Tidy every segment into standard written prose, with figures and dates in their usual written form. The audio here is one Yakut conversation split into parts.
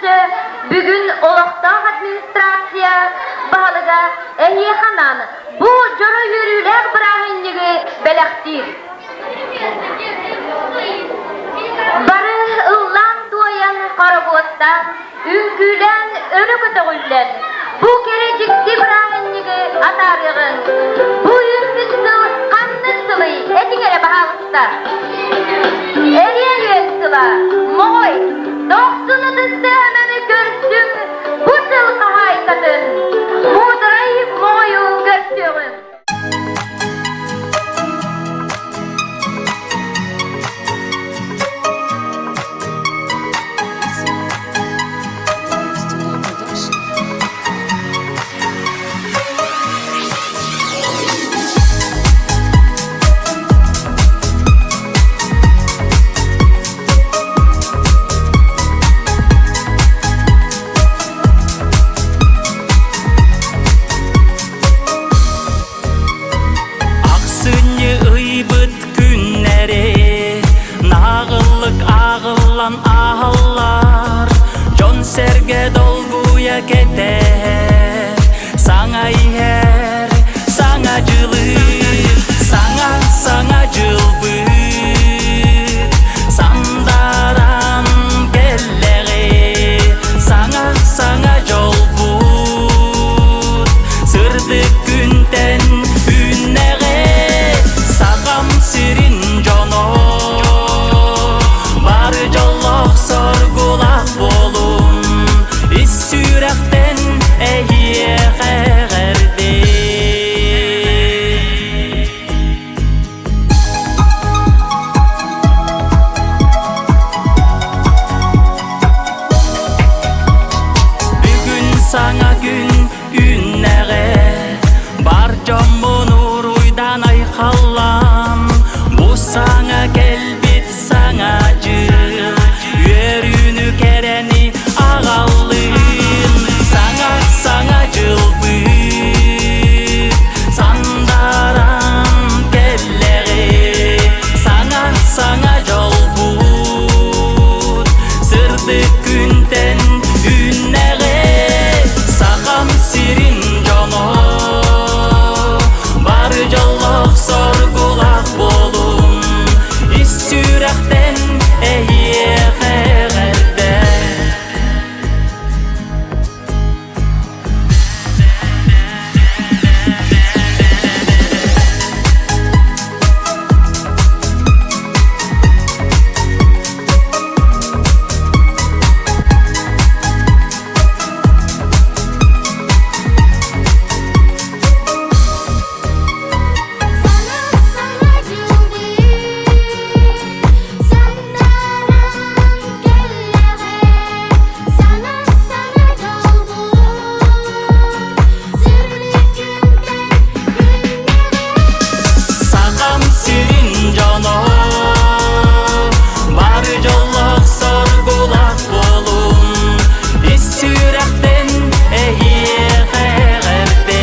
көрсө бүгүн олохтоох администрация баһылыга эһиэхэ анаан бу дьоро үөрүүлээх бырааһынньыгы бэлэхтиир. Бары ыллаан-туойан, хоробуоттаан, үҥкүүлээн өрө көтөҕүллэн, бу кэрэ дьикти бырааһынньыгы атаарыаҕыҥ. Бу үүммүт сыл ханнык сылый, этиҥ эрэ баһаалыста. Эриэн үөн сыла, моҕой, дохсун ытыс тыаһынан көрсүҥ бу сыл хаһаайкатын, муударай моҕойу көрсүөҕүҥ. Ахсынньы ыйбыт күннэри Нааҕыллык ааҕыллан ааһаллар Дьон-сэргэ долгуйа кэтэһэр Саҥа иһэр, саҥа дьылы Саҥа, саҥа дьылбыт Сандаран кэллэҕи Саҥа, саҥа дьолбут Сырдык күнтэн үүннэҕи Сахам сирин дьоно Бары дьоллоох соргулаах буолун Ис сүрэхтэн эһиэхэ эҕэрдээ Бүгүн саҥа күн үүннэҕэ Бар дьоммун уруйдан айхаллаан Бу саҥа кэлбит саҥа дьыл Үөрүүнү кэрэни аҕаллын Саҥа саҥа дьылбыт Сандаран кэллэҕи Саҥа саҥа дьолбут Сырдык күнтэн үүннэҕи Сахам сирин дьоно Бары дьоллоох соргулаах буолун Ис сүрэхтэн эһиэхэ эҕэрдэ. Саҥа дьылбыт сандаран кэллэҕэ, саҥа-саҥа дьолбут сырдык күнтэн күннэҕэ. Сахам сирин дьоно бары дьоллоох соргулаах буолун ис сүрэхтэн эһиэхэ эҕэрдэ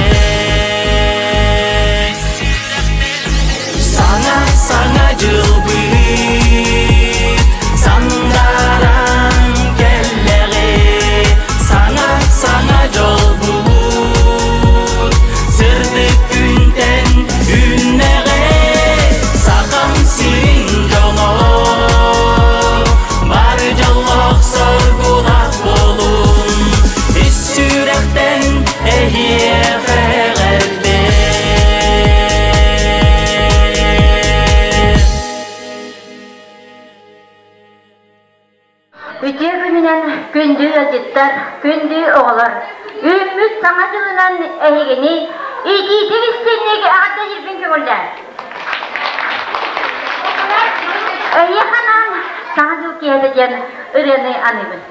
Саҥа саҥа дьылбыт сандаран кэллэҕи Саҥа саҥа дьолбут сырдык күнтэн үүннэҕи Сахам сирин дьоно бары дьоллоох соргулаах буолун Ис сүрэхтэн эһиэхэ эҕэрдэ. Үтүө күнүнэн күндү ыалдьыттар, күндү оҕолор! Үүммүт Саҥа дьылынан эһигини итиитик истиҥник эҕэрдэлиирбин көҥүллээҥ! Эһиэхэ анаан Саҥа дьыл киэһэтэ диэн ырыаны аныыбын.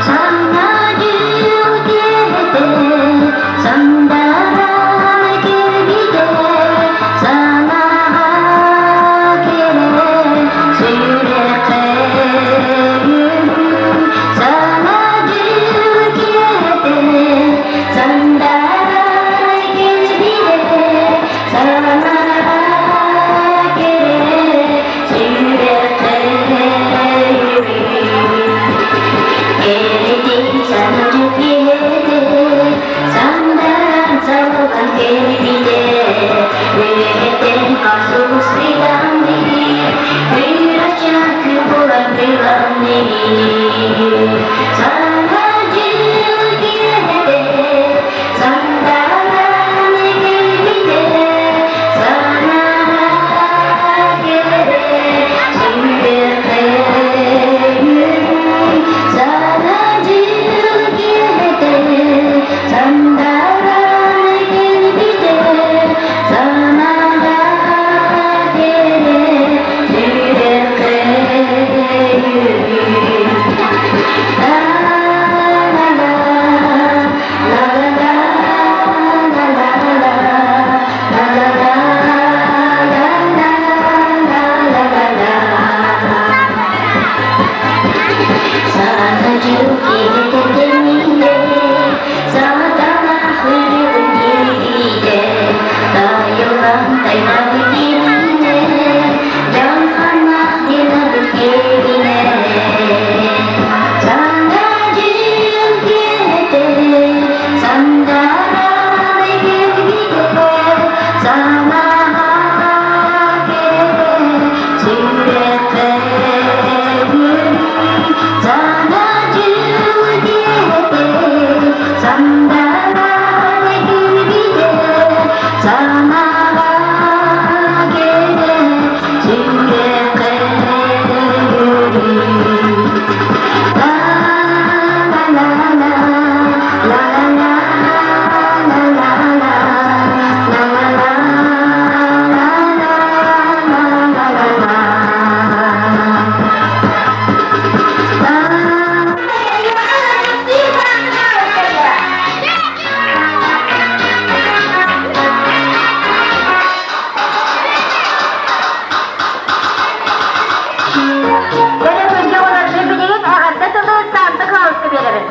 Саҥа дьыл киэһэтэ сандаран кэлбитэ, санаҕа кэлэ сүрэххэ үөрүү. Саҥа дьыл киэһэтэ сандаран кэлбитэ, санаҕа кэлэ. Айылҕан тайҕабыт киэбинэ, Дьалхааннаах дьылабыт киэбинэ. Саҥа дьыл киэһэтэ, сандаарай кэлбитэ, Санаҕа кэлэ, сүрэххэ үөрүү. Саҥа дьыл киэһэтэ, сандаарай кэлбитэ, Санаҕа кэлэ, сүрэххэ үөрүү. Кэлэ күндү оҕолорбун билигин эҕэрдэ тылы Санта Клауска биэрэбин.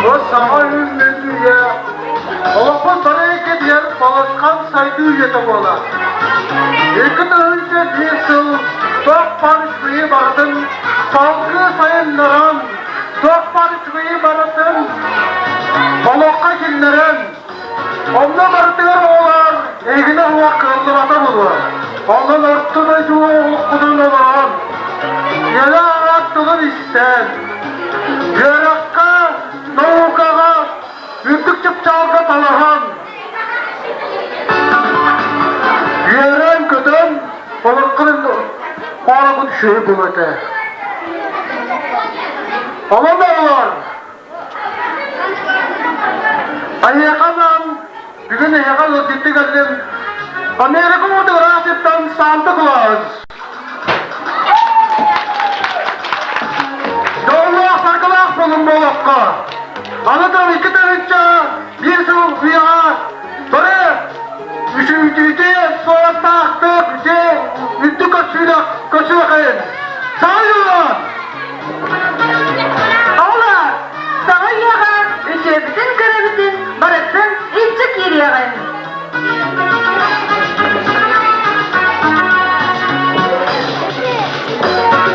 Бу саҥа үүммүт үйэ олохпут бары эйгэтигэр балысхан сайдыы үйэтэ буолар. 2001 сыл туох баар үчүгэйи барытын салгыы сайыннаран, туох баар үчүгэйи барытын олоххо киллэрэн, Онно барытыгар оҕолоор эһигини уох кыаллыбата буолуо. Онон орто дойду олоххутун олорон, үөрэ араат тылын истэн, үөрэххэ, наукаҕа, үрдүк чыпчаалга талаһан, үөрэн-көтөн олоххун хоорогун үчүгэй буолуо этэ. Онон оҕолор, Эйиэхэ анаан бүгүн эһиэхэ ыалдьыттыы кэллим. Америка ыраах Санта Клаус. Дьоллоох саргылаах буолун буолуохха. Аны туран 2 тыһыынча биир сыл үйэҕэ бары үчүгүтүтэ суостаахтык үтүө үрдүк көрсүүлэх көрсүөххайын. Саҥа Оҕолоор, саҥа үйэҕэ үтүөбүтүн көрөбүтүн барытын илдьэ киириэҕиҥ.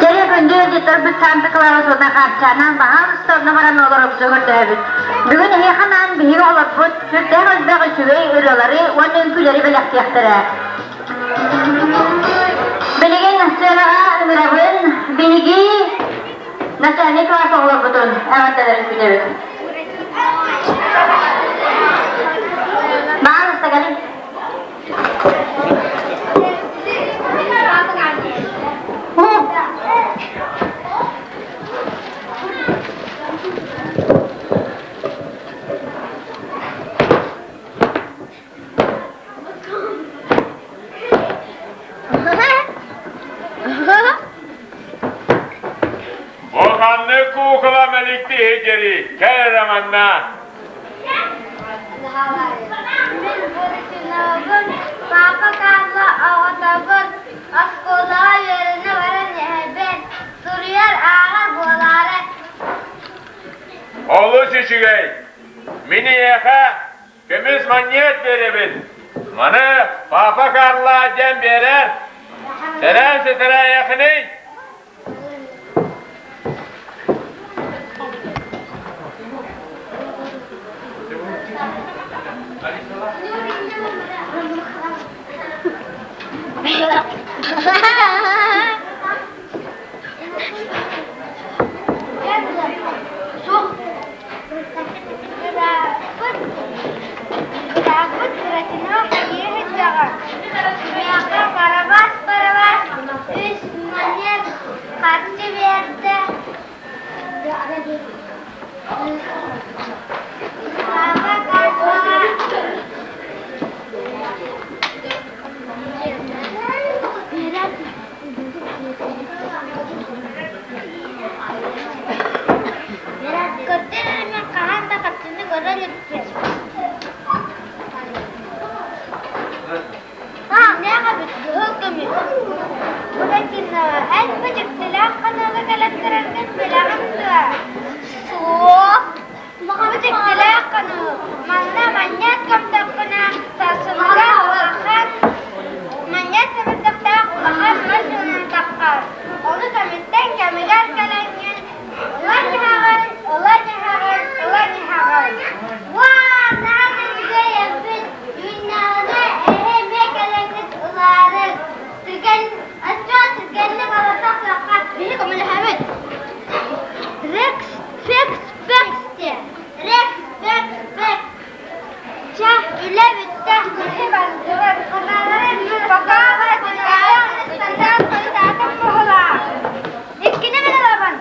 Кэрэ күндү ыалдьыттарбыт Санта Клара уонна Хаарчаана баһаалыста онно баран олоробуту көрдөһөбүт. Бүгүн эһиэхэ анаан биһиги олорбут сүрдээх элбэх үчүгэй ырыалары уонна үҥкүүлэри бэлэхтиэхтэрэ. Билигин сыанаҕа ыҥырабын биһиги начальник класс оҕолорбутун эҕэрдэлэрин күүтэбит. Баҕалыста кэлиҥ. Бу ханнык куукула мэликти иһигири кэл эрэ манна. Мин Бурутиновым, папа Карла оҕотобун, оскуолаҕа үөрэнэ баран иһэбин, суруйар, ааҕар буолаары. Олус үчүгэй. Мин эйиэхэ Көмүс манньыат биэрэбин. Маны папа Карла диэн биэрэр. Сэрэн сэтэрээйэхиний. Бырааппыт Буратино хайыы сылдьаҕын? Миэхэ Барабас-Барабас үс манер харчы биэрдэ. Папа Көрдөр эрэ мен хаһан да харчыны көрө иликпин. Нех эбит кыһыл көмүс. Буратино, эн бу дьиктилээх ханыыга кэлэн тураргын билэҕин дуо? Суох. Иккини мин ылабын.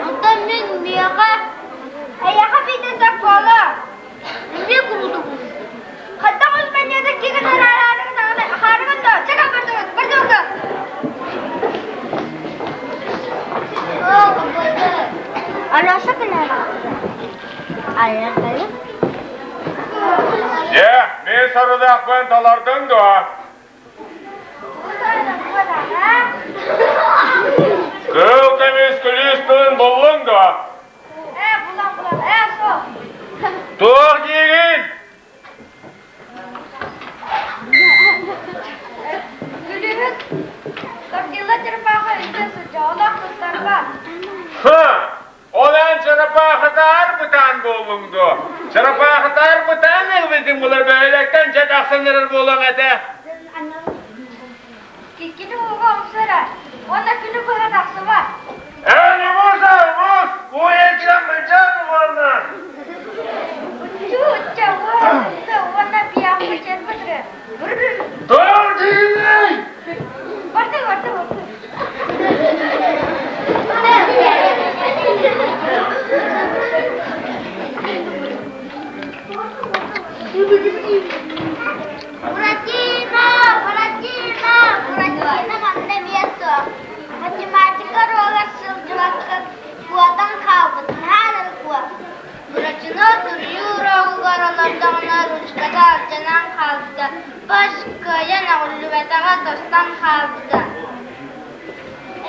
Онтон мин миэхэ эйиэхэ биитин сөп буолуо. Эмиэ курутубун. Хайдах ол манньыата кигин араараарыгын доо, чэкэ бардыгыт, бардыгыт. Алеша кэлэр. Айа-хайа. Дьэ, мин сорудахпын толордуҥ дуо? Кыыл көмүс күлүүс тылын буллуҥ дуо? Ээ, булан булан, ээ, суох. Туох диигин? Күлүүһүт Гордилла черепаха үтэ сылдьа, олох туттарбат. Ха! Ол эн чарапаахытаар бытаан буоллуҥ дуо? Чарапаахытаар бытаан ылбытыҥ булар бөһүөлэктэн дьэ тахсан эрэр буолуоҥ этэ. Кини ууга умсара, уонна күнү быһа тахсыбат. Эн умус, умус! Уу эргилэн былдьаан уонна. Уччу, учча, уонна биэхпэ чербытыры. Тор диигий! Барты, барты, барты. Буратино, Буратино, Буратино манна эмиэ суох. Математика уруогар сылдьыбакка куотан хаалбыт, наһаа да куот. Буратино суруйуу уруогугар олордоҕуна ручката алдьанан хаалбыта, баш кыайан өҕүллүбэтэҕэ тостон хаалбыта.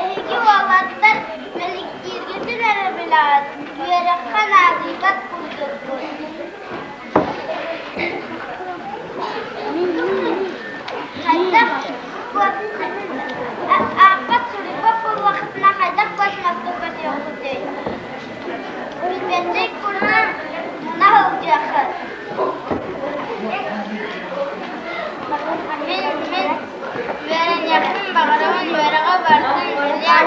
Эһиги уолаттар мэликтииргитин эрэ билэҕит, үөрэххэ наадыйбат курдуккут. Хайдах ааппат суруйбат буоллаххытына хайдах космоска көтүөххүтүй? Билбэтчик курдук муна сылдьыаххыт. Мин мин үөрэниэхпин баҕарабын үөрэҕи барытын билиэм.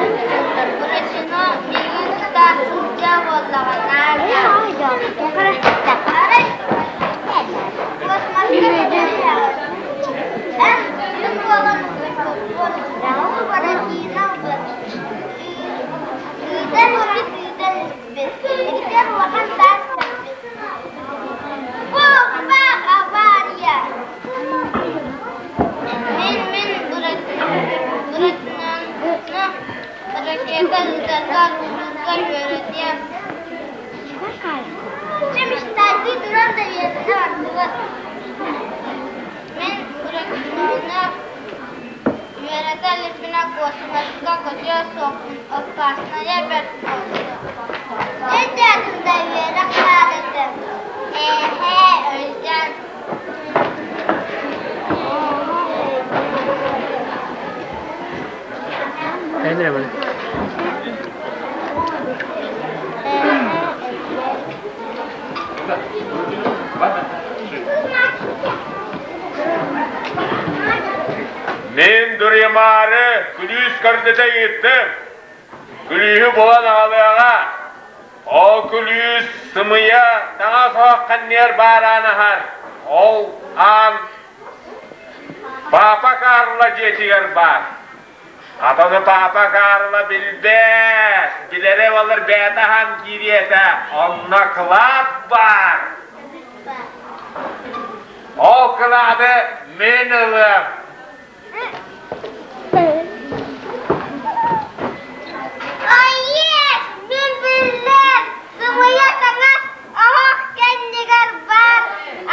Буратино миигин кытта сылдьыа буоллаҕа наада. Арай космоска көтөн иһэҕин. Эн күн буолан утуйбуккун. Буратино ыытан испит, ыытан испит. Итигэр улахан таас кэлбит. Бух-бах авария! Мин мин Буратиноны ракета ыытарга уруулга үөрэтиэм. Чэ, мечтайдыы туран да үөрэнэ бардыбыт. Мин Буратиноны үөрэтэ иликпинэ космоска көтүө суохпун, опасная бэрт буолсу. Дьэ өйдөөтүм да үөрэх наадатын. Эһээ, өйдөөн. Мин дуруйамаары күлүүс көрдөтө ыыттым. Күлүүһү булан аҕалыаҕа. Ол күлүүс сымыйа таҥас оһох ханныар баар аан аһар. Ол аан Папа Карла дьиэтигэр баар. Атаны Папа Карла билбэт. Билэрэ буоллар бэйэтэ аһан киириэ этэ. Онно кылаат баар. Ол кылааты мин ылыам. Айыы, мин биллим, сымыйа таҥас оһох кэннигэр баар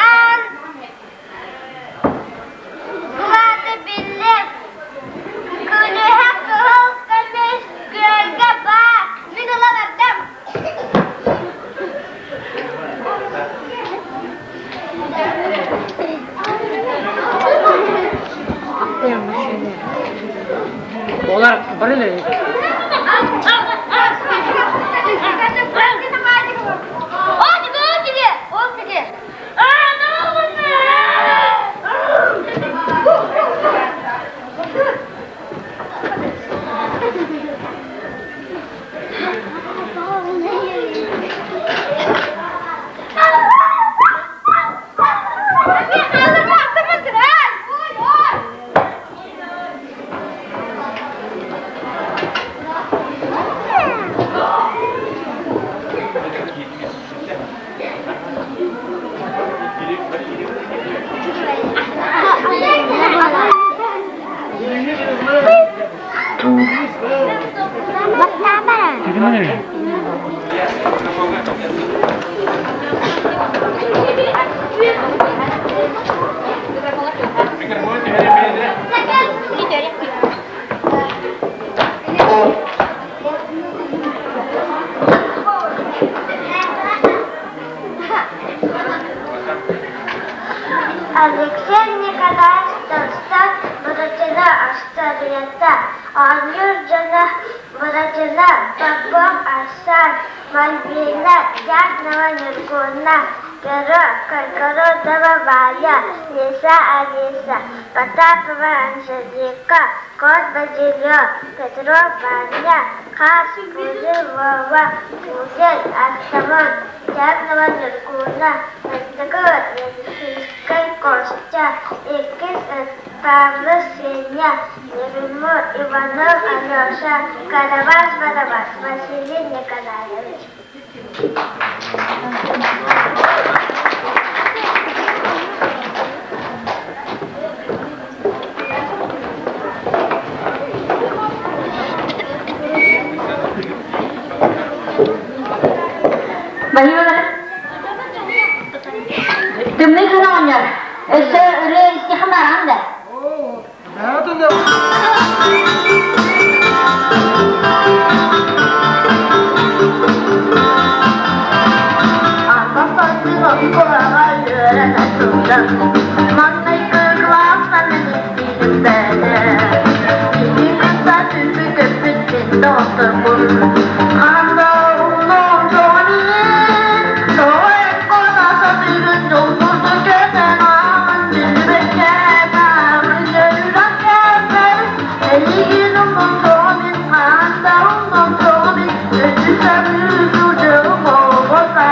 аан кылааты биллим. Күлүһэ кыһыл көмүс күөлгэ баар. Мин ыла бардым. Олар бары Алексей Николаевич Толстой Буратино остуоруйата оонньуур дьоно Буратино, Попов Арсан, Мальвина, Дятлова Ньургуна, Перо, Кайгородова Валя, Лиса Алиса, Потапова Анжелика, Кот Базилио, Петров Ваня, Хас Пузырь Вова, Пузырь Артамон, Дятлова Ньургуна, Бастакы Ленскэй Костя, иккис Павлов Сеня, Ермо Иванов Алеша, Карабас Барабас Василий Николаевич. Баһыыбалар. Тымныы күн оҕонньор. Өссө ырыа истиэххэ баараҕын да? Маҥнайгы кылаастан истиилэрбэтэ, Кини кытта түмүк көппүт доҕотторбун. Ханна умнуом тоҕо тоҕо эккота сатыырын дьолбурду көтөн ааҕын биллибэккэ таабын өрүрэн кэлбэр эйигин умнуом тоҕо мин хаһан да умнуом тоҕо мин өссө саныы сылдьыам оҕота.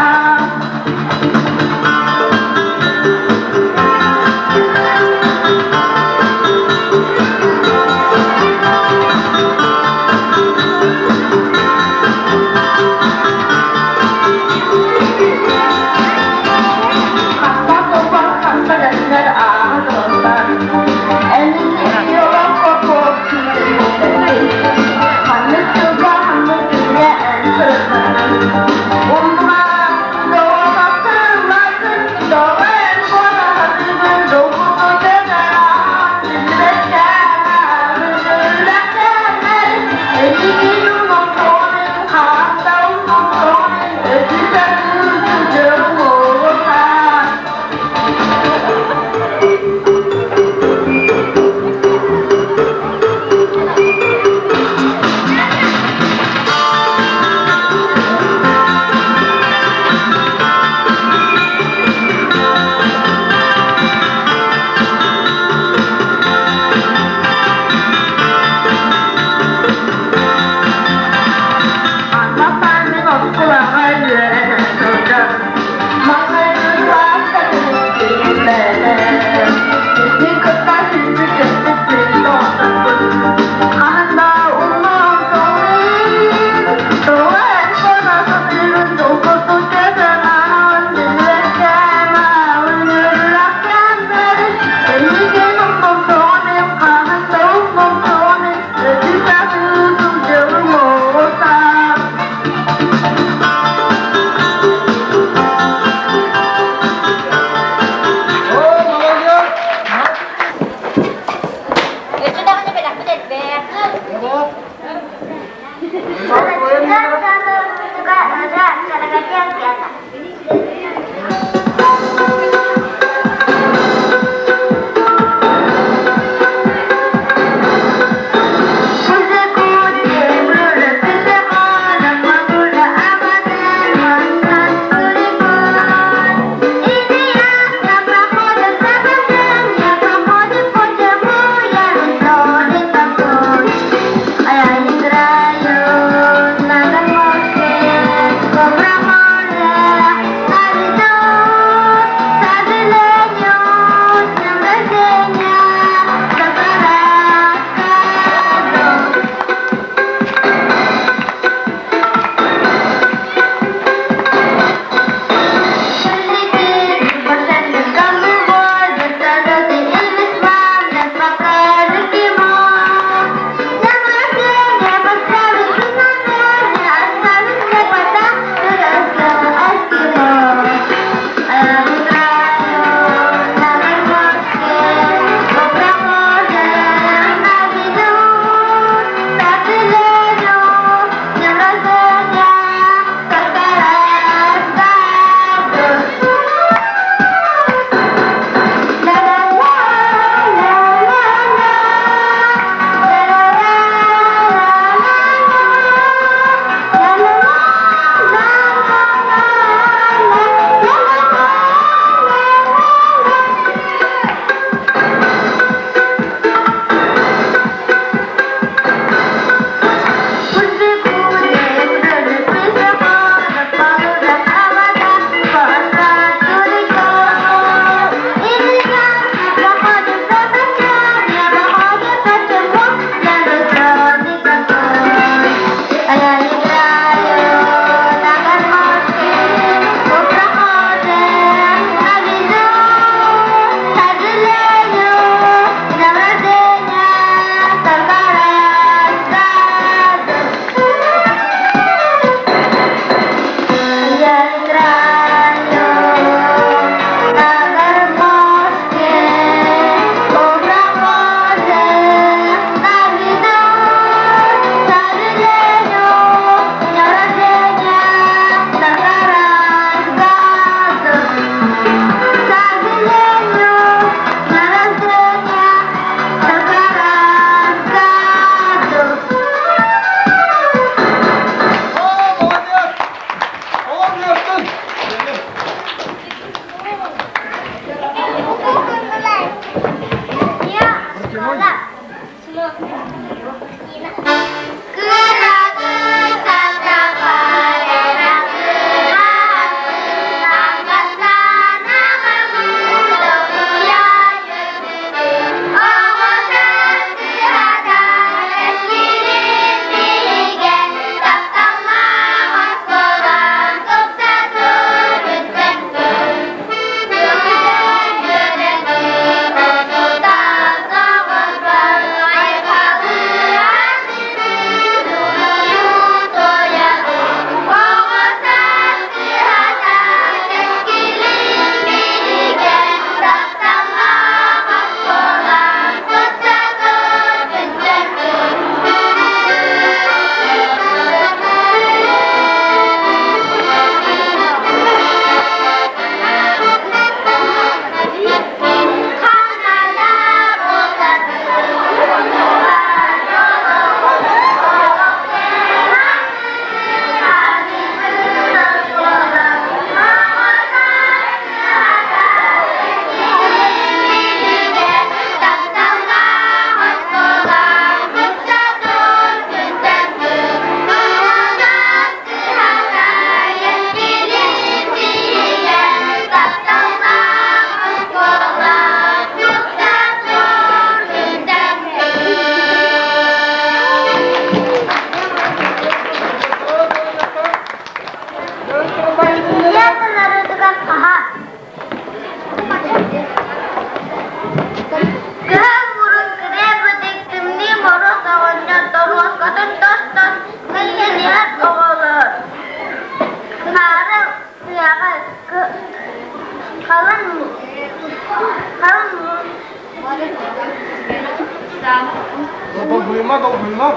Долгуйма, долгуйма.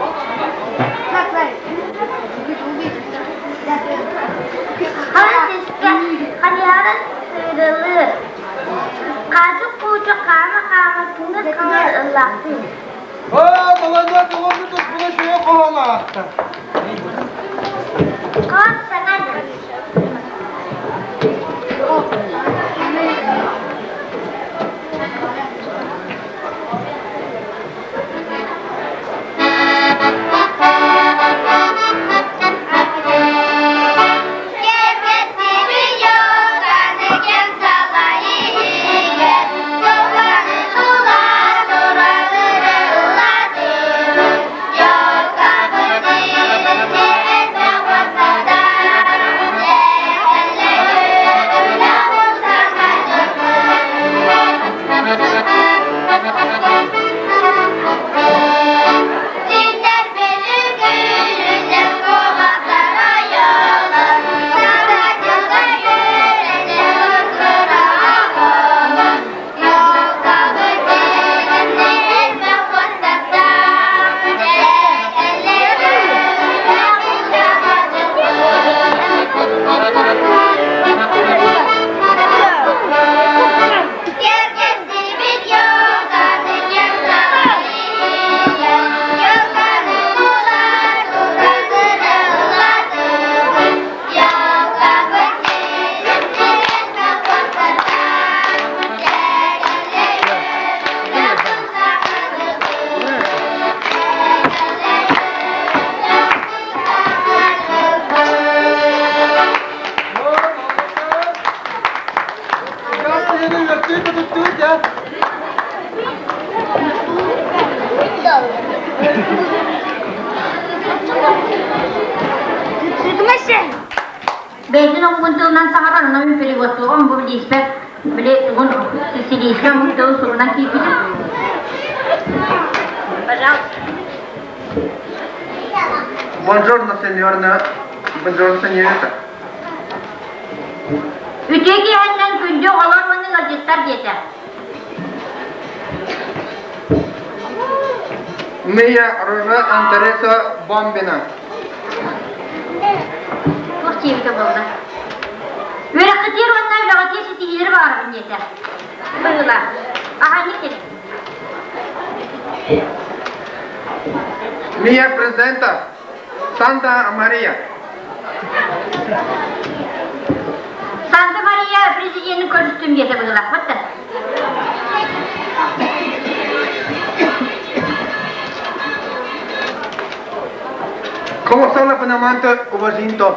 Хара сискэ хайаары сыырылыыр, Хаачык-куучук хаама-хаама кыҥыр-хаҥыр ыллаахтыыр. Оо, молодец, олорбут туспуна үчүгэй хоһоон аахта. Хос саҥа дьыл. Бэйэтин омугун тылынан саҥарар, онон мин переводтуоҕум бу билииспэр били угун сицилийскэй омук тылын сурунан киирбитим. Пожалуйста. Buongiorno signora, buongiorno signorita. Үтүө киэһэннэн күндү оҕолор уонна ыалдьыттар диэтэ. Мия Роже Антереса Бомбина. Туох диэбитэ буолла? Үөрэххитигэр уонна үлэҕитигэр ситиһиилэри баҕарабын диэтэ. Быһыылаах. Аһаанньык кэлин. Mia presenta Santa Maria. Санта Мария президенин көрүстүм диэтэ быһыылаахпыт да. Come sono Панаманто Уважинто?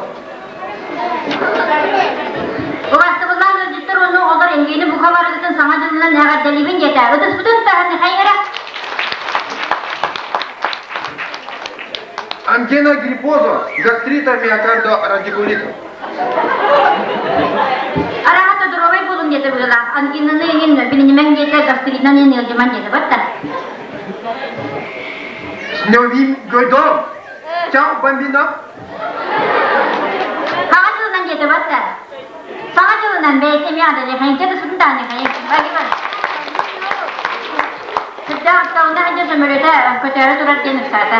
Убастыбыллаах ыалдьыттар уонна оҕолор эһигини бука барыгытын саҥа дьылынан эҕэрдэлиибин диэтэ. Ытыспытын таһын хайгара. Ангина гриппоза, гастрита миокардо радикулита. Араҕата доруобай буолун диэтэ быһыылаах. Ангинаны иҥин билинимэҥ диэтэ, гастритынан иҥин ыалдьыман диэтэ. Батта. С Новым годом! Ciao, bambino! Саҥа дьылынан диэтэ батта. Саҥа дьылынан бэйэтэ эмиэ адалехайынча да сутун даанехайын. Барибар. Сүрдээх ыксалына сылдьар сөмөлүөтэ көтөөрү турар диэн ыксаата.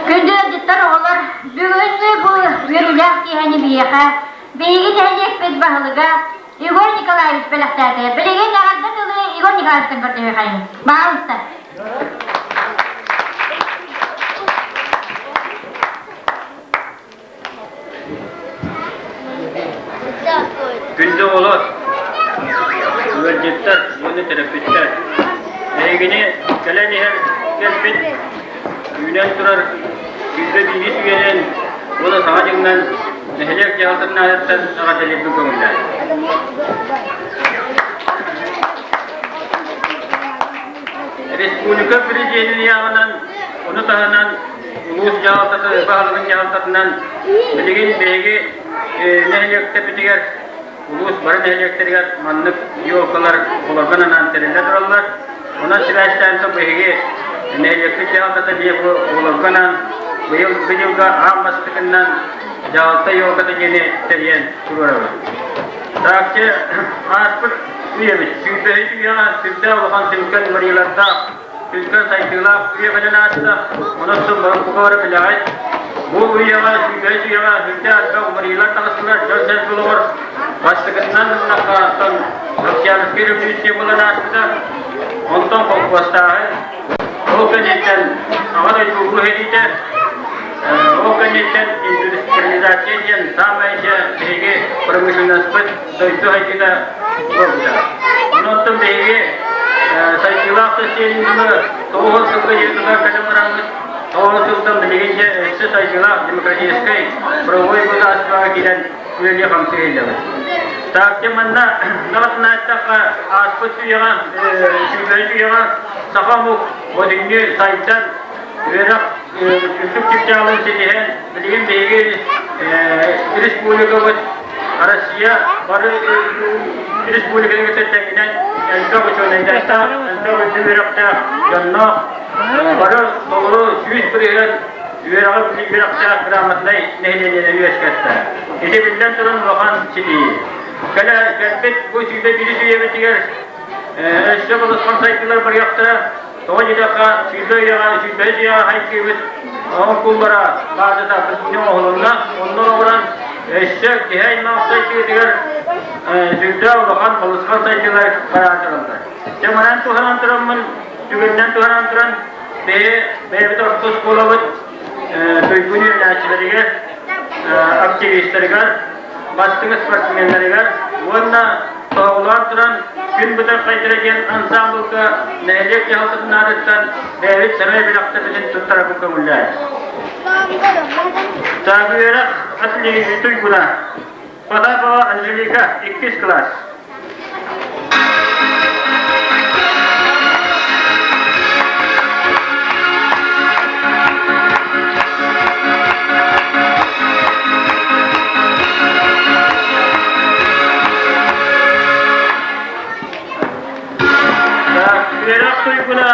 Күндү ыалдьыттар оҕолор, бүгүҥҥү бу үөрүүлээх киэһэни биһиэхэ биһиги нэһилиэкпит баһылыга Егор Николаевич бэлэхтээтэ. Билигин эҕэрдэ тылы Егор Николаевичтан көрдөһүөххэйиҥ. Баҕалыста. Күндү оҕолор, ыалдьыттар уонна төрөппүттэр! Эһигини кэлэн иһэр кэлбит, үүнэн турар 105 үйэнэн уонна саҥа дьылынан нэһилиэк дьаһалтатын аатыттан эҕэрдэлиирбин көҥүллээн. Республика президенин ыйааҕынан, ону таһынан улуус дьаһалтата баһылыгын дьаһалтатынан билигин биһиги нэһилиэктэрбитигэр улуус бары нэһилиэктэригэр маннык елкалар олорго анаан тэриллэ тураллар. Онон сибээстээн биһиги нэһилиэкпит дьаһалтата биэ бу оҕолорго анаан быйыл дьылга аан бастакыннан дьаһалта елката диэни тэрийэн туруорабыт. Таакчы ааспыт үйэбит сүүрбэһис үйэҕэ сүрдээх улахан сүҥкэн уларыйыылардаах. сүҥкэн сайдыылаах үйэ кэлэн ааста. Онон бука бары билэҕит. Бу үйэҕэ, сүүрбэһис үйэҕэ сүрдээх элбэх уларыйыылар таҕыстылар. Дьон-сэргэ олоҕор бастакытынан ыллахха, оттон Октябрьскай революция буолан ааспыта. Онтон холкуостааһын, ол кэнниттэн Аҕа дойду Улуу сэриитэ, ол кэнниттэн индустриализация диэн саамай дьэ биһиги промышленноспыт дойду сайдыыта буолбута. Онон биһиги сайдыылаах социализмы 90 сылга диэри кэлэн бараммыт, 90 сылтан билигин дьэ өссө сайдыылаах демократическай правовой государствоҕа киирэн үлэлии-хамсыы иһиллэбит. Так, манна даҕатан ааттахха, ааспыт үйэҕэ, сүүрбэһис үйэҕэ саха омук бодүҥнүү сайдан, үөрэх үрдүк чыпчаалын ситиһэн, билигин биһиги республикабыт Россия бары республиканы кытта тэҥинэн элбэх учуонайдардаах, элбэх үрдүк үөрэхтээх дьонноох, бары толору 100% үөрэҕи үөрэхтээх грамотнай нэһилиэнньэни үөскэттэ. Ити биллэн туран улахан ситиһии. Кэлэ кэлбит бу 101 үйэбитигэр өссө балысхан сайдыылар барыахтара. Тоҕо диэтэххэ, 100 үйэҕэ, 105 үйэҕэ хайгыыбыт оҥкуллара баазата бүтүннүү оҥоһулунна. Онно олоҕуран өссө киһи аймах сайдыытыгар сүрдээх улахан балысхан сайдыылар бараатылар. Дьэ манан туһанан тураммын, түгэнинэн туһанан туран, бэйэ бэйэбит орто оскуолабыт туйгун үөрэнээччилэригэр, активистарыгар, бастыҥ спортсменнарыгар уонна тоһоҕолоон туран күн бытархайдара диэн ансаамбылга нэһилиэк дьаһалтатын аатыттан бэйэбит сэмэй бэлэхтэрбитин туттарарбыт көҥүллээх. Так, үөрэх туйгуна Потапова Анжелика, иккис класс. Үөрэх туйгуна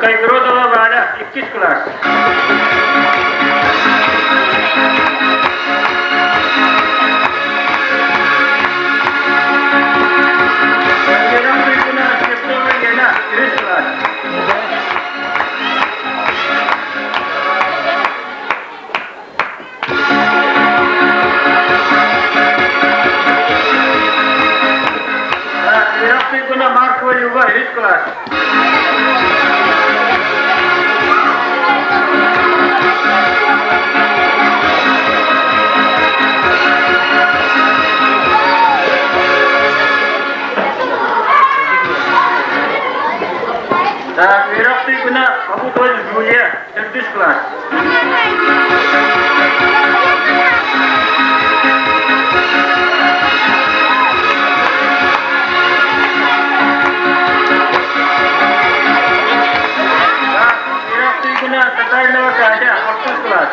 Кайгородова Валя, иккис класс. Үөрэх туйгуна Слепцова Елена, үһүс класс. Үөрэх туйгуна Маркова Люба, үһүс класс. Үөрэх туйгуна Абутова Джулия, төрдүс класс. Үөрэх туйгуна Татаринова Катя, алтыс класс.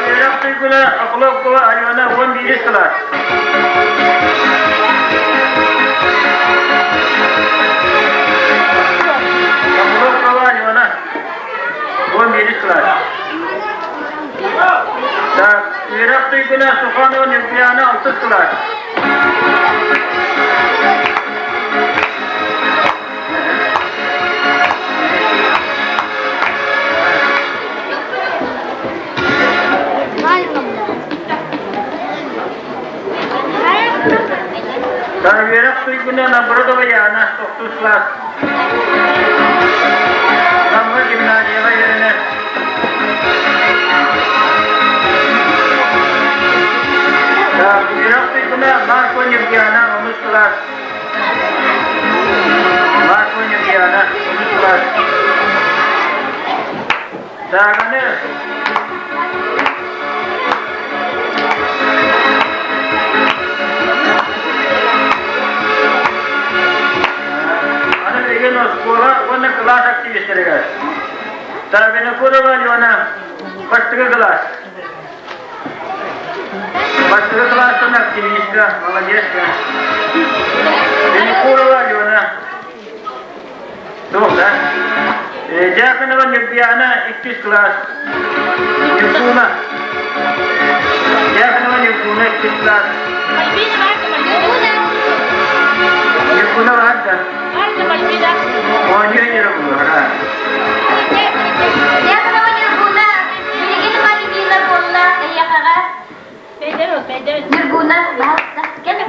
Үөрэх туйгуна Охлопкова Алена 11 кылаас. Охлопкова Алена 11 кылаас. Так, үөрэх туйгуна Суханова Нюргуяна 6 кылаас. Үөрэх туйгуна Набродова Яна, тохтус класс. Намга гимназияҕа үөрэнэр. Үөрэх туйгуна Марко Нюргиана, онус класс. Марко Нюргиана, онус класс. Даганы Аны билигин оскуола уонна кылаас активистэригэр Винокурова Алена бастакы кылаас. Бастакы кылаастан активистка, молодец. Винокурова Алена. Туох да? Дьяконова Нюрбияна иккис кылаас. Нюргуна. Дьяконова Нюргуна иккис кылаас. Нюргуна бар да? Оонньуу Нюргуна. Дьяконова Нюргуна, билигин Мальвина буолла эйиэхэҕэ. Нюргуна, баһаалыста, кэл.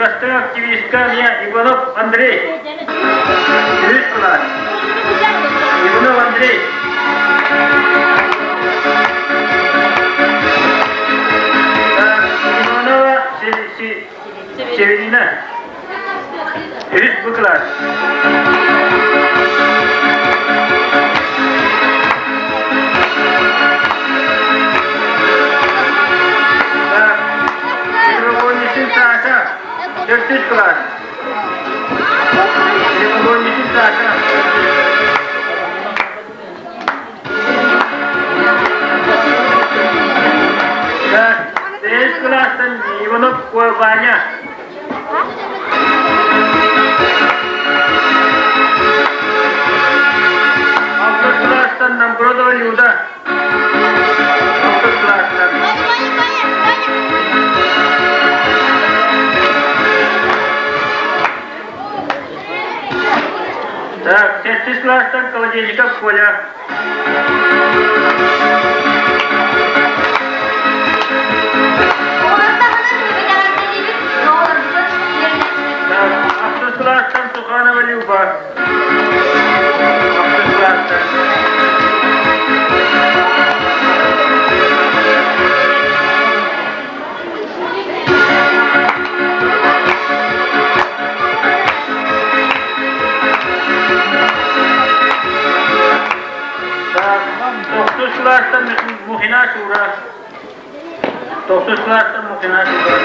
Бастыҥ активистка эмиэ Иванов Андрей. Үһүс кылаас. Иванов Андрей. Иванова Северина. Үһүс бу кылаас. Педагогический Саша, төрдүс кылаас. Педагогический Саша. Бэһис кылаастан Иванов Ваня. Алтыс кылаастан Намбродова Люда. Алтыс кылаастан. Так, сэттис кылаастан Колодезников Коля. Ахсыс кылаастан Суханова Люба. Ахсыс кылаастан. Тохсус кылаастан Мухина Шура. Тохсус кылаастан Мухина Шура.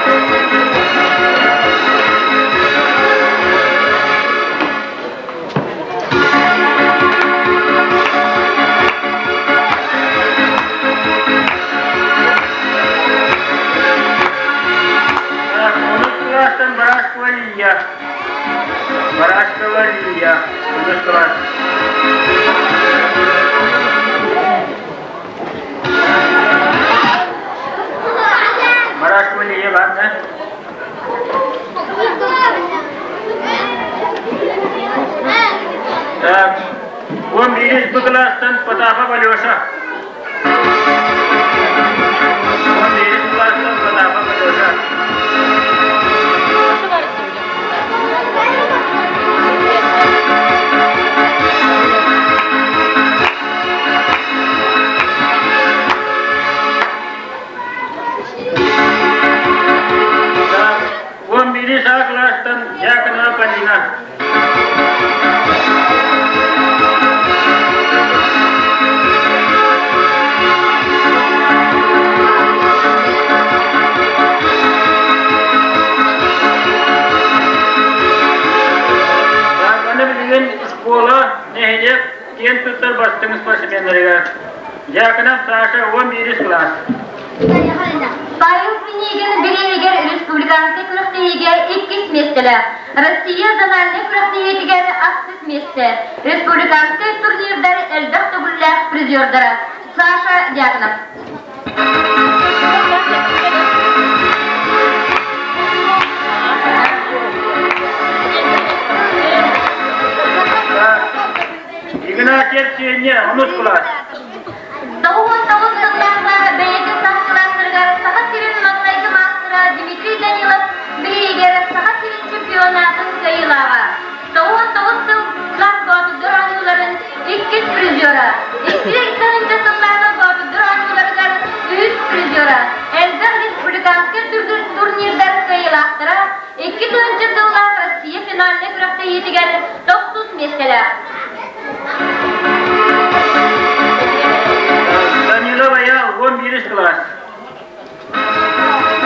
Онус кылаастан Барашкова Лия. Барашкова Лия. Онус кылаас. Барашкова Лия бар да? Так, он биирис бу кылаастан Потапов Алеша. Он биирис кылаастан Потапов Алеша. Он биирис А кылаастан Дьяконова Полина. Аны билигин школа, нэһилиэк киэн туттар бастыҥ спортсменнарыгар Дьяконов Саша 11 класс. Павел Пинигин бирииһигэр республиканскай күрэхтэһиигэ иккис миэстэлээх, Россия зональнай күрэхтэһиитигэр ахсыс миэстэ, республиканскай турнирдар элбэх төгүллээх призердара Саша Дьяконов. Игнатьев Сеня, онус кылаас. 99 сыллаахха бэйэтин саха кылаастарыгар Саха сирин маҥнайгы маастара Дмитрий Данилов бирииһигэр Саха сирин чемпионатын кыайыылааҕа. 99 сыллаах Боотурдар оонньууларын иккис призера. 2 тыһыынча сыллааҕы Боотурдар оонньууларыгар. Биирис кылаас.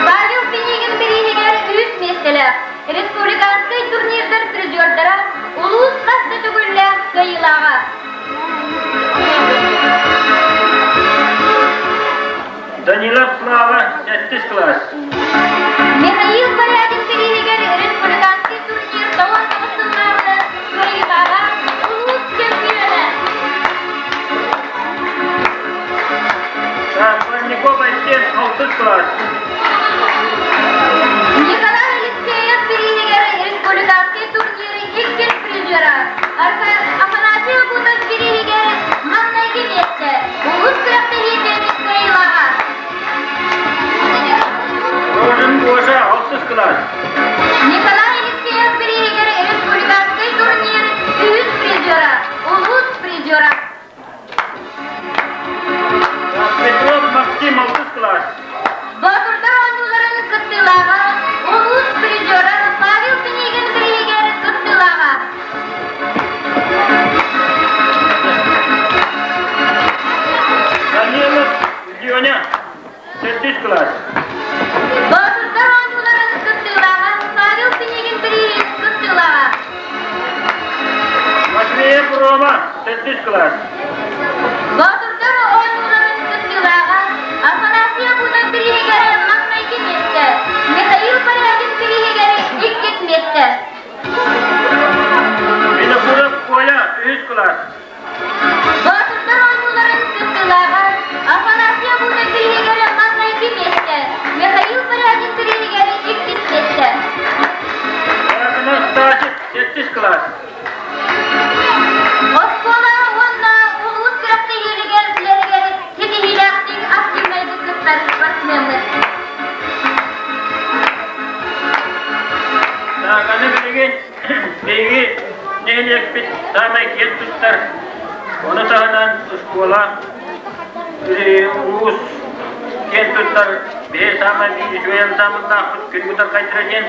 Павел Пинигин бирииһигэр үс миэстэлээх республиканскай турнирдар призердара улуус хас да төгүллээх кыайыылааҕа. Данилов Слава, сэттис кылаас. Михаил Порядин бирииһигэр республиканскай турнир 99 сыллааҕы кыайыылааҕа улуус чемпиона. Парников Айсен, алтыс кылаас. Николай Алексеев бирииһигэр республиканскай турнир иккис призера Афанасий Акутов бирииһигэр маҥнайгы миэстэ улуус күрэхтэһиитин кыайыылааҕа. Рожин Гоша, алтыс кылаас. Николай Алексеев бирииһигэр республиканскай турнир үһүс призера, улуус призера. Петров Максим, алтыс кылаас. Боотурдар оонньууларын кыттыылааҕа, улуус призера Павел Пинигин бирииһигэр кыттыылааҕа. Данилов Леня, Төрдүс кылаас. Боотурдар оонньууларын кыттыылааҕа Павел Пинигин бирииһин кыттыылааҕа. Матвеев Рома, төрдүс кылаас. Боотурдар оонньууларын кыттыылааҕа Афанасий Абутов бирииһигэр маҥнайгы миэстэ, Михаил Порядин бирииһигэр иккис миэстэ. Винокуров Коля, үһүс кылаас. Боотурдар оонньууларын кыттыылааҕа Афанасий Абутов бирииһигэр маҥнайгы миэстэ, Михаил Порядин бирииһигэр иккис миэстэ. Стасик, сэттис кылаас. Оскуола уонна улуус күрэхтэһиилэригэр үлэлэригэр ситиһиилээхтик активнайдык кыттар спортсмеммыт. Так, аны билигин Биһиги нэһилиэкпит саамай киэн туттар, ону таһынан оскуола, улуус киэн туттар биһи саамай үчүгэй ансаамбыллаахпыт күн кутархайдара диэн.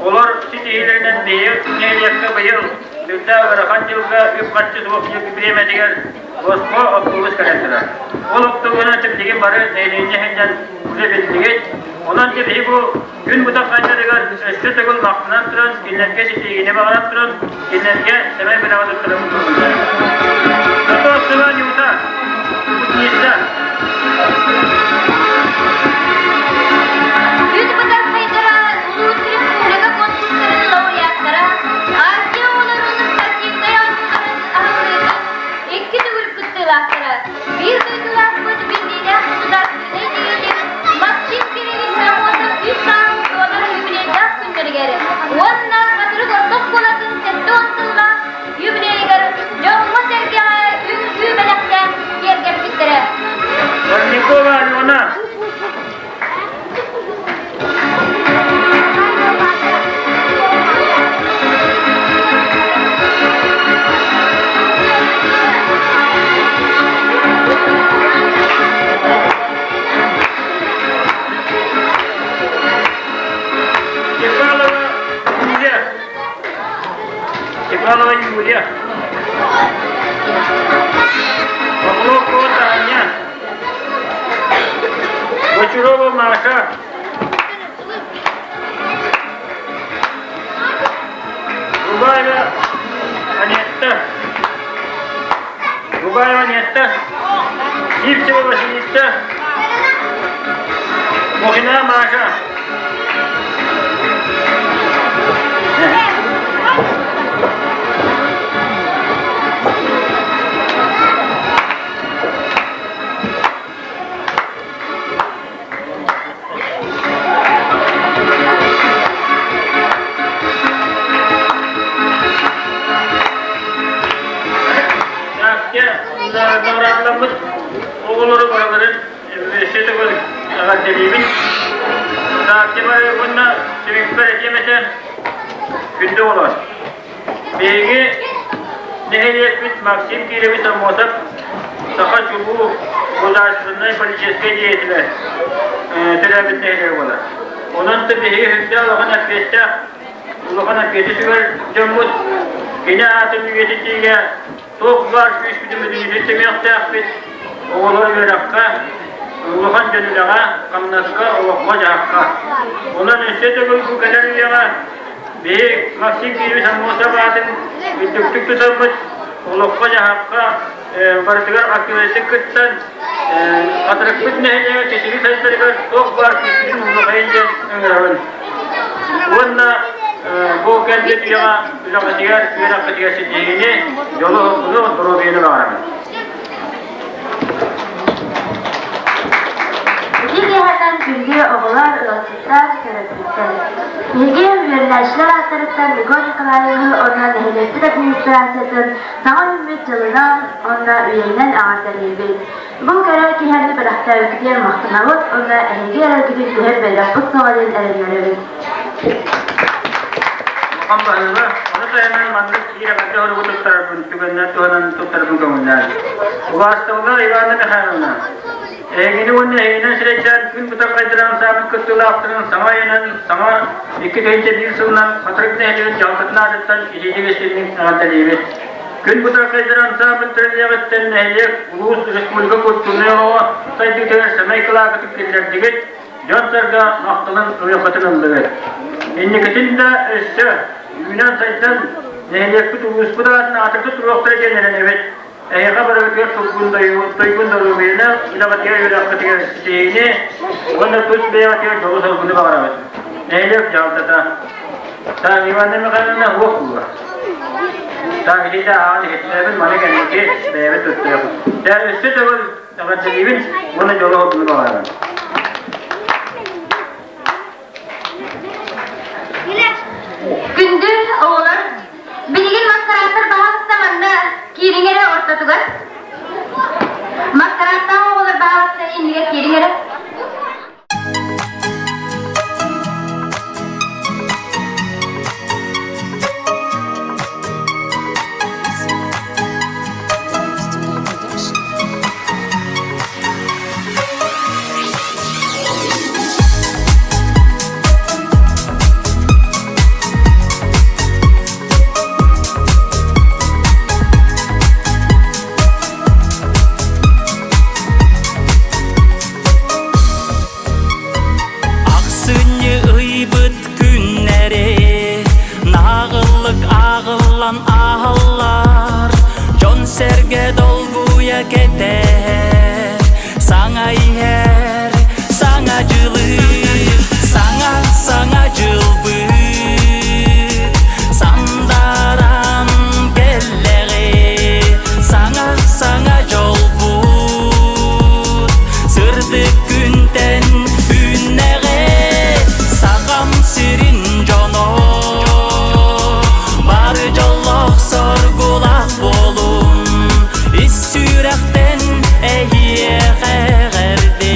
Олор ситиһиилэринэн биһиги нэһилиэккэ быйыл сүрдээх ыарахан дьылга үп-харчы суох бириэмэтигэр босхо автобус кэлэн турар. Ол автобуһунан билигин бары нэһилиэнньэ сылдьан уже биллигит. Онон биһиги бу Күн бытархайдарыгар өссө төгүл махтанан туран, кинилэргэ ситиһиини баҕаран туран, кинилэргэ сэмэй бэлэҕи туттаран туруорбуттар. Готовцева Нюта, выпускница. Күн бытархайдара улуус республика конкурстарын лауреаттара, Азия оҕолорун спортивнай оонньууларын аһыллыытын икки төгүл кыттыылаахтара, биир дойдулаахпыт биллиилээх государственнай деятель Максим Кириллович Аммосов үс сааһын туолар юбилейдаах күннэригэр уонна Хатырык орто оскуолатын 70 сыллаах юбилейыгар дьоҥҥо-сэргэҕэ үҥкүү бэлэхтээн киэргэппиттэрэ. Парникова Алена. Степанова Юлия. Степанова Юлия. Павловкова Таня. Бочурова Маша. Рубаева Анетта. Рубаева Анетта. Сивцева Василиса. Мухина Маша. Наҕараадаламмыт оҕолору барыларын өссө төгүл эҕэрдэлиибин. Тааттабай уонна түмүкпэр этиэм этэ, күндү оҕолор. Биһиги нэһилиэкпит Максим Кирович Аммосов саха чулуу государственнай политическай деятелэ төрөөбүт нэһилиэгэ буолар. Онон да биһиги сүрдээх улахан эппиэттээх, улахан эппиэти сүгэр дьоммут кини аатын үйэтитиигэ туох баар күүспүтүн бүтүннүүтүн түмүөхтээхпит, оҕолор үөрэххэ. Улахан дьон үлэҕэ, хамнаска, олоххо-дьаһахха. Онон өссө төгүл бу кэлэр үйэҕэ биһи Максим Кириллович Аммосов аатын үрдүктүк тутаммыт, олоххо-дьаһахха барытыгар активистик кыттан, Хатырыкпыт нэһилиэгэ чэчиги сайдарыгар туох баар күүспүтүн улахайын диэн ыҥырабын. Уонна бу кэлбит үйэҕэ үлэҕитигэр, үөрэххитигэр ситиһиини, дьолу-соргуну, доруобуйаны баҕарабын. Ити киэһэнэн күндү оҕолор, ыалдьыттар, төрөппүттэр. Биһиги үөрэнээччилэр ааттарыттан Егор Николаевиһы уонна нэһилиэкпит администрациятын саҥа үүммүт дьылынан уонна үйэнэн эҕэрдэлиибит. Бу кэрэ киһини бэлэхтээбиккитигэр махтанабыт уонна эһиги эрэлгитин түһэр бэлэхпит суоҕа диэн эрэннэрэбит. Улахан баһыыба, ону таһынан маннык биир эҕэрдэ оругу туттарарбын түгэннэр туһанан туттарбын көҥүллээн. Убаастабыллаах Иванна Михайловна, эһигини уонна эһигинэн сирэйдээн күн бытархайдыраан саамын кыттыылаахтарын саҥа айанан саҥа 2001 сылынан Хатырык нэһилиэгин дьаһалтатын аатыттан итиитик истиҥник эҕэрдэлиибит. Күн бытархайдыраан ансаамбыл тэриллиэҕиттэн нэһилиэк, улуус, республика культурнай олоҕо сайдыытыгар сэмэй кылаакытын киллэрдигит, дьон-сэргэ махталын ылыаххытын ыллыгыт. Инникитин да өссө үүнэн-сайдан нэһилиэкпит улууспут аатын аатырдык туруохтара диэн эрэнэбит. Эһиэхэ барыгытыгар туйгун туйгун доруобуйаны, үлэҕитигэр, үөрэххитигэр ситиһиини уонна тус бэйэҕитигэр дьолу-соргуну баҕарабыт. Нэһилиэк дьаһалтата. Так, Иванна Михайловна, уох буолар. Так, итиитэ ааҕан иһиттээбин, маны кэнники бэйэбит туттуохпут. Дьэ, өссө төгүл Эҕэрдэлиибин уонна дьолу-соргуну баҕарабын. Күндү оҕолор, билигин маскарааттар баһаалыста манна киириҥ эрэ ортотугар. Маскарааттаах оҕолор баһаалыста иннигэр киириҥ эрэ. Ахсынньы ыйбыт күннэри Нааҕыллык ааҕыллан ааһаллар Дьон-сэргэ долгуйа кэтэһэр Саҥа иһэр, саҥа дьылы Саҥа, саҥа дьылбыт Сандаран кэллэҕи Саҥа, саҥа дьолбут Сырдык күнтэн үүннэҕэ Сахам сирин дьоно Бары дьоллоох соргулаах буолун Ис сүрэхтэн эһиэхэ эҕэрдэ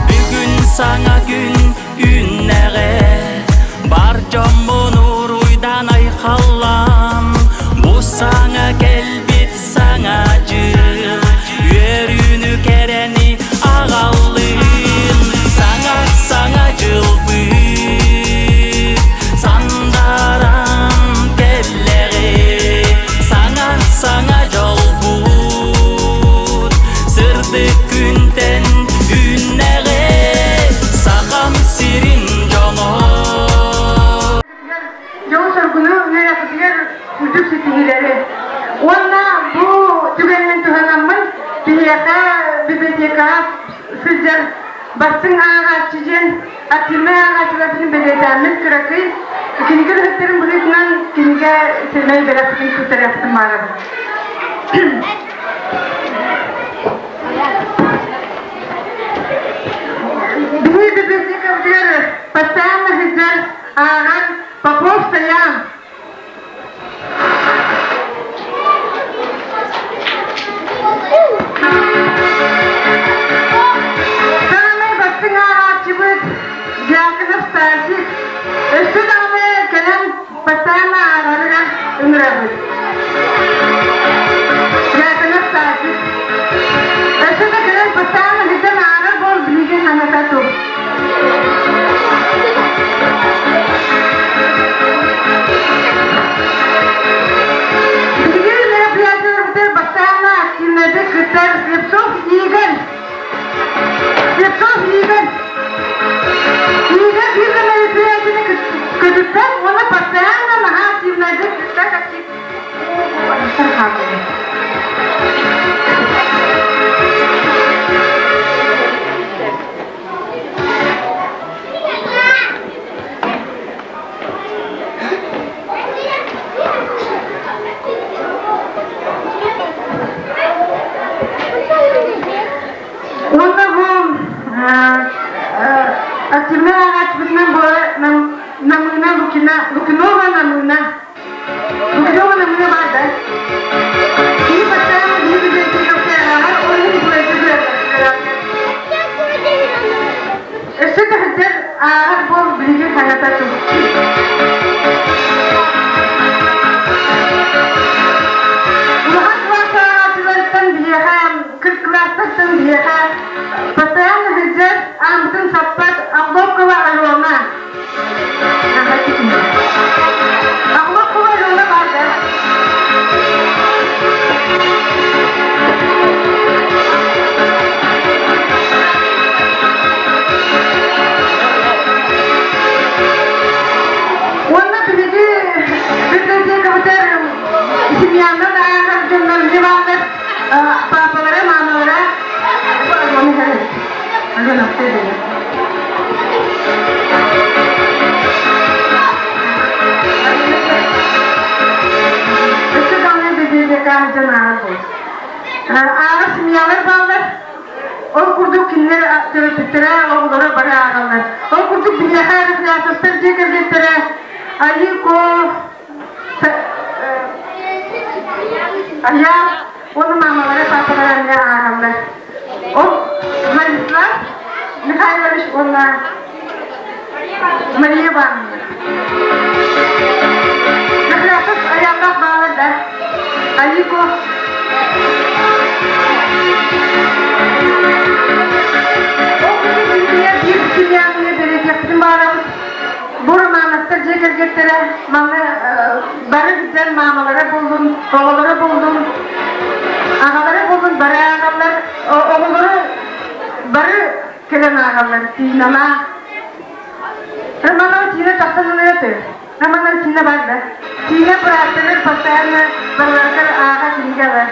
Бүгүн саҥа күн үүннэҕэ бар дьоммун уруйдан айхаллаан бу саҥа кэлбит саҥа дьыл үөрүүнү кэрэни аҕаллын саҥа саҥа дьылбыт сандаран кэллэҕи саҥа саҥа дьолбут сырдык күнтэн үүннэҕи Сахам сирин дьоно Дьолу-соргуну үөрэхпитигэр үрдүк ситиһиилэри уонна бу түгэнинэн туһанаммын биһиэхэ библиотекаҕа сылдьар бастыҥ ааҕааччы диэн активнай ааҕааччыларбытын бэлиэтээммит кыракый кинигэ үлэһиттэрин быһыытынан кинигэ сэмэй бэлэхпитин туттарыахпытын баҕарабын. Биһиги библиотекабытыгар постоянно сылдьар ааҕар Попов Стоян. Саамай бастыҥ ааҕааччыбыт Дьяконов Стасик өссө даҕаны кэлэн постоянно ааҕарыгар ыҥырабыт. Дьяконов Стасик өссө да кэлэн постоянно сылдьан ааҕар буол билигин саната тур. хааллыбыт. Уонна бу активнай ааҕааччыбытынан буолар Намыына Лукина, Лукинова Намыына. Лукинова Намыына баар да? Кини постоянно биһи библиотекабытыгар ааҕар, ол иһин Николайга Өссө да ааҕар буол билигин хаҥата Улахан кылаас ааҕааччыларыттан биһиэхэ кылаастартан биһиэхэ постоянно сылдьар ааммытын саппат Охлопкова Алена. Охлопкова Алена баар да? Уонна биһиги библиотекабытыгар семьянан ааҕар дьоннор эмиэ бааллар. Папалара, мамалара. Өссө даҕаны библиотека дьон ааҕар буол. Ааҕар семьялар бааллар. Ол курдук кинилэр төрөппүттэрэ, оҕолоро бары ааҕаллар. Ол курдук биһиэхэ Рахлятовтар дьиэ кэргэттэрэ Айыко, Айаал уонна маамалара, папалара эмиэ ааҕаллар. Ол Владислав Михайлович уонна Мария Ивановна. Рахлятов Айааллаах баалар да? Айыко Ол курдук биһиги биир семьяны бэлиэтиэхпитин баҕарабыт. Бу Романовтар дьиэ кэргэттэрэ манна бары сылдьар маамалара буоллун, оҕолоро буоллун, аҕалара буоллун бары ааҕаллар. Оҕолору бары кэлэн ааҕаллар. Тииналаах. Романова Тина тахсан ылыаты. Романова Тина бар да. Тина бырааттарыгар постоянно барыларыгар ааҕа кинигэ ылар.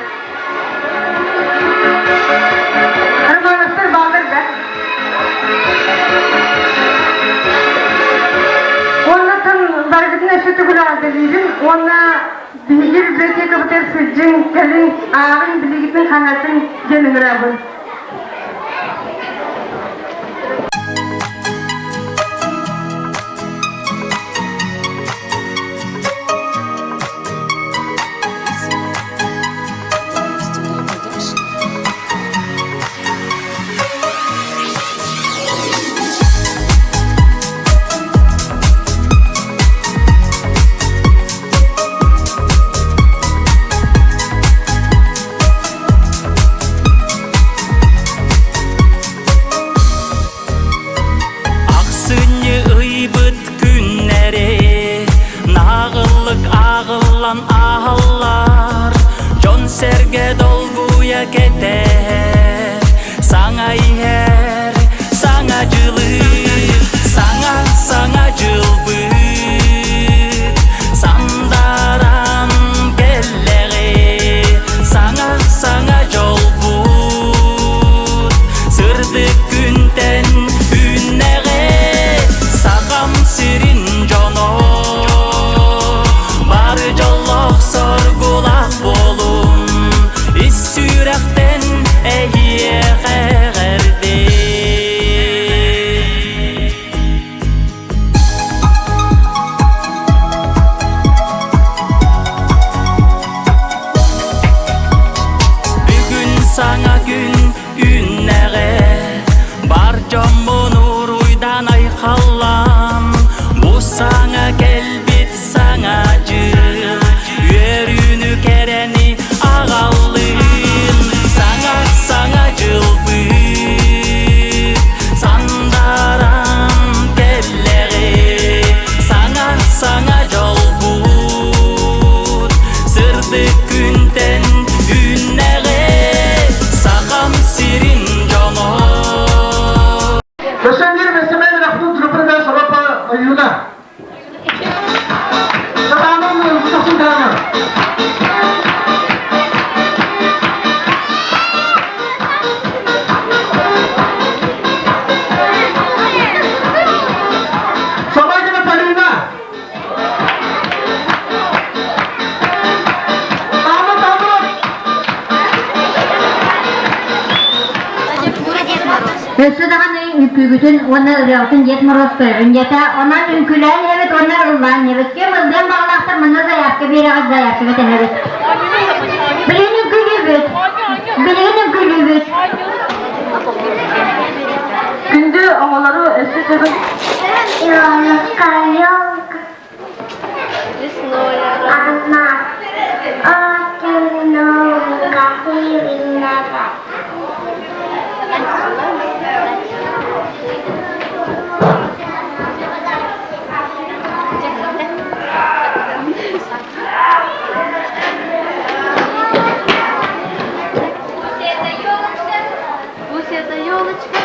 Романовтар бааллар да. Уонна тын барыгытын өссө төгүл эҕэрдэлиибин уонна биһиги библиотекабытыгар сылдьыҥ, кэлиҥ, ааҕыҥ, билигитин хаҥатын диэн ыҥырабын. Ахсынньы ыйбыт күннэри Нааҕыллык ааҕыллан ааһаллар Дьон-сэргэ долгуйа кэтэһэр Саҥа иһэр, саҥа дьылы Саҥа, саҥа дьылбыт Сандаран кэллэҕи Саҥа, саҥа дьолбут Сырдык күнтэн үүннэҕи Сахам сирин дьоно Бары дьоллоох соргулаах буолун Ис сүрэхтэн эһиэхэ эҕэрдээ. үҥкүүгүтүн уонна ырыаҕытын Дед Мороз көрөрүн диэтэ. Онон үҥкүүлээн иһэбит уонна ыллаан иһэбит. Ким ыллыан баҕалаахтар манна заявка биэрэҕит, заявкаҕа тэһэбит. Билигин үҥкүүлүүбүт. Билигин үҥкүүлүүбүт. Күндү оҕолору өссө төгүл Елка, елка, одна, очень много виноград. Пусть это елочка.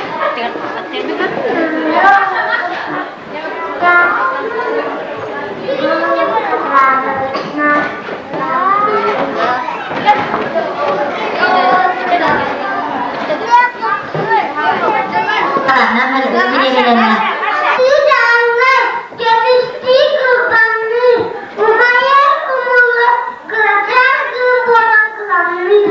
Көмүстүү кылбаҥныы, умайар умулла кырачаан кыым буолан кылаҥныы.